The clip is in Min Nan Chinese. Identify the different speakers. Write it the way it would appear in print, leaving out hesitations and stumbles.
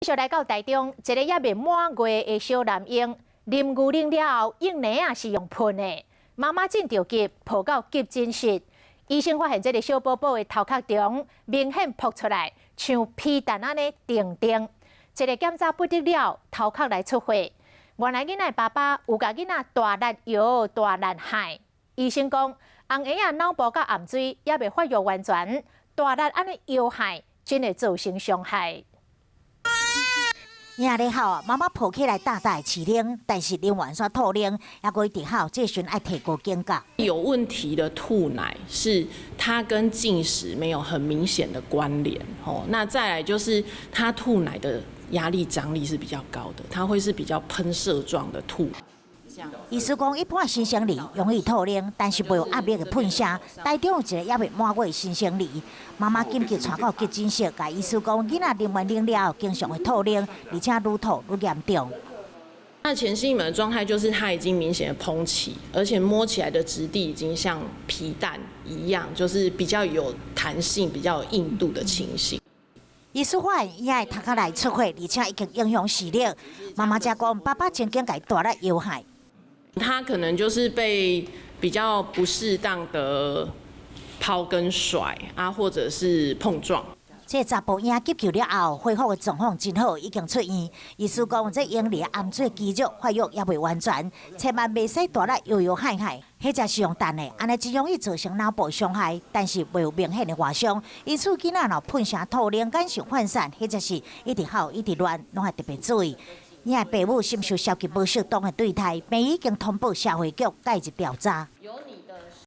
Speaker 1: 續來到台中，一个猶未滿月的小男嬰，啉牛奶了後，嬰奶仔是用噴的，媽媽真著急，抱到急診室。醫生發現這个小寶寶的頭殼中明顯膨出來，像皮蛋按呢定定。一个檢查不得了，頭殼內出血。原來囡仔爸爸有共囡仔大力搖、大力害。醫生講，紅嬰仔腦部佮頷椎猶未發育完全，大力按呢搖害，真會造成傷害。
Speaker 2: 嬰咧哭，媽媽抱起來大大飼奶，但是啉完煞吐奶，猶閣一直哭，這時愛提高警覺。
Speaker 3: 有問題的吐奶是它跟進食沒有很明顯的關聯，吼。那再來就是它吐奶的壓力張力是比較高的，它會是比較噴射狀的吐。
Speaker 2: 醫師講，一般新生兒容易吐奶，但是袂有壓力的噴聲。台中有一个猶未滿月新生兒，媽媽緊急帶到急診室，共醫師講，囡仔啉完奶了後，經常會吐奶，而且愈吐愈嚴重。
Speaker 3: 那前囟門的狀態就是它已經明顯的膨起，而且摸起來的質地已經像皮蛋一樣，就是比較有彈性、比較有硬度的情形。
Speaker 2: 醫師發現嬰仔頭殼內出血，而且已經影響視力。媽媽才講，爸爸曾經共大力搖害。
Speaker 3: 他可能就是被比較不適當的拋跟甩啊，或者是碰撞。
Speaker 2: 這查埔嬰急救了後，恢復的狀況真好，已經出院。醫師講，這嬰兒頷椎肌肉發育猶未完全，千萬袂使大力搖搖害害，或者是用彈的，按呢真容易造成腦部傷害。但是袂有明顯的外傷，因此囡仔若噴聲吐奶、眼神渙散，或者是一直哭、一直亂，攏愛特別注意。嬰仔爸母是毋是受消極無適當的對待，病院已經通報社會局介入調查。